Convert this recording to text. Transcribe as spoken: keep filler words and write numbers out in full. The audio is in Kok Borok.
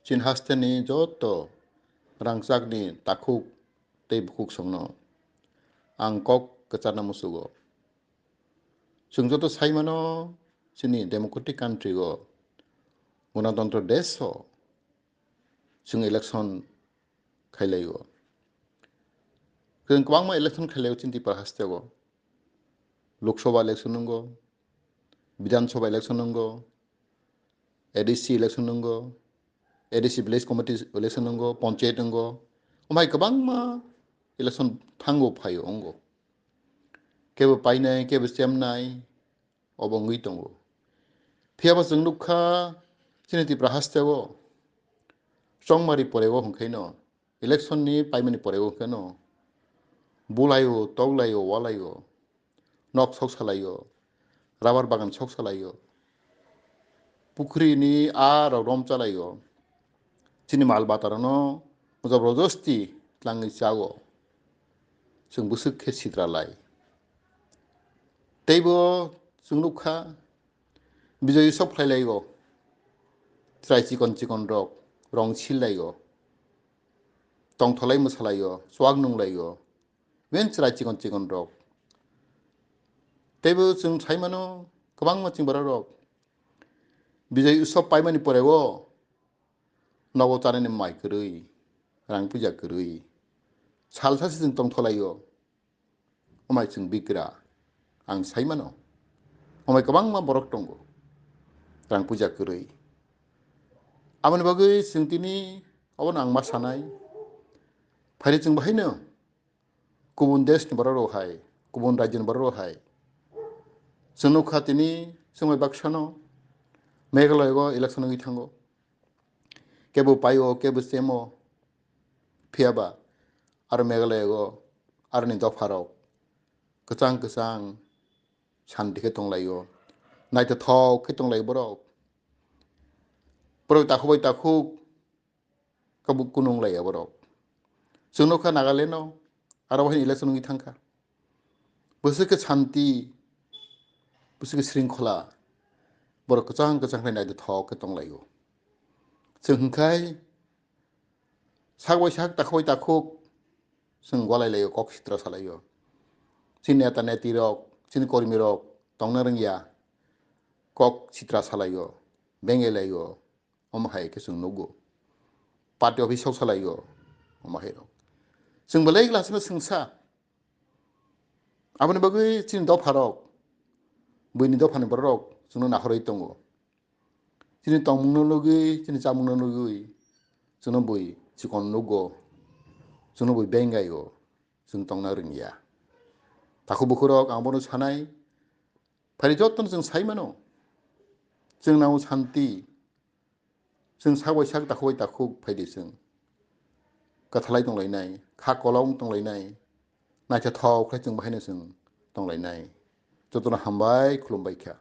Chin hasteni joto rangchakni takhuk tei bukhuk songno ang kok kwcharna musugo. Chwng joto saimano chini democratic country o, gonatantro desh o chwng election khailaio. Chwng kwbangma election khailaio chini Tripura hasteo. Lok Sabha election wngo, Bidhan Sabha election wngo, A D C election wngo, A D C village committee election wngo, panchayat wngo, omhai kwbangma election thango phaio wngo. Kebo painai, kebo chemnai, obo wngwi tongo. Phiyaba chwng nukha chini Tripura hasteo chongmari porego hwnkhaino election ni paimani porego hwnkhaino bulaio, toglaio, walaio, nok sok salaio, rubber bagan sok salaio, pukhri ni aa rok rom chalaio, chini mal batarano jabrojosti tlangwi chago, chwng bwswk khe sitra lai. Teibo chwng nukha, Bijoi sok phlailaio, chwrai chikon chikon rok rong sillaio, tongtholai mwsalaio, chuak nunglaio, wen chwrai chikon chikon rok. Teibo chwng saimano kwbangma chwng borok rok Bijoi Utsav paimani porego nogo chanani mai kwrwi, rang puja kwrwi, salsa se chwng tongtholaio. Omai chwng bigra, ang saimano. Omai kwbangma borok tongo, rang puja kwrwi. Aboni bagwi chwng tini obono ang ma sanai. Phaidi chwng bahaino kubun desh ni borok rok hai, kubun rajyo ni borok rok hai. Chwng nukha tini chwng bai baksano Meghalaya o election wngwi thango. Kebo paio, kebo chemo, phiyaba aro Meghalaya o aroni dopha rok kwchang kwchang santi khe tonglaio, naithothok khe tonglaio borok. Borok takhuk bai takhuk kabuk kunung lai borok. Chwng nukha Nagaland o aro wahin election wngwi thangkha. Bwswk khe santi, bwswk khe sringkhola, borok kwchang kwchang khe naithothok khe tonglaio. Chwng hwnkhai sak bai sak, takhuk bai takhuk chwng gwlai laio, kok sitra salaio. Chini neta neti rok, chini kormi rok tongna rwngya, kok sitra salaio, bengai laio, omo hai khe chwng nukgo. Party office sok salaio, omo hai rok. Chwng belai glass no chwngsa. Aboni bagwi chini dopha rok, buini dopha ni borok rok chwngno nahorwi tongo. Chini tongmung no nugwi, chini chamung no nugwi, chwngno bui chikon nukgo, chwngno bui bengaio, chwng tongna rwngya. Takhuk bukhuk rok ang bono sanai, phaidi jotono chwng saimano, chwng nango santi, chwng sak bai sak, takhuk bai takhuk phaidi chwng kwthalai tonglainai, kha kolong tonglainai, naithothok khlai chwng bahaino chwng tonglainai. Jotono hambai, khulumbai kha.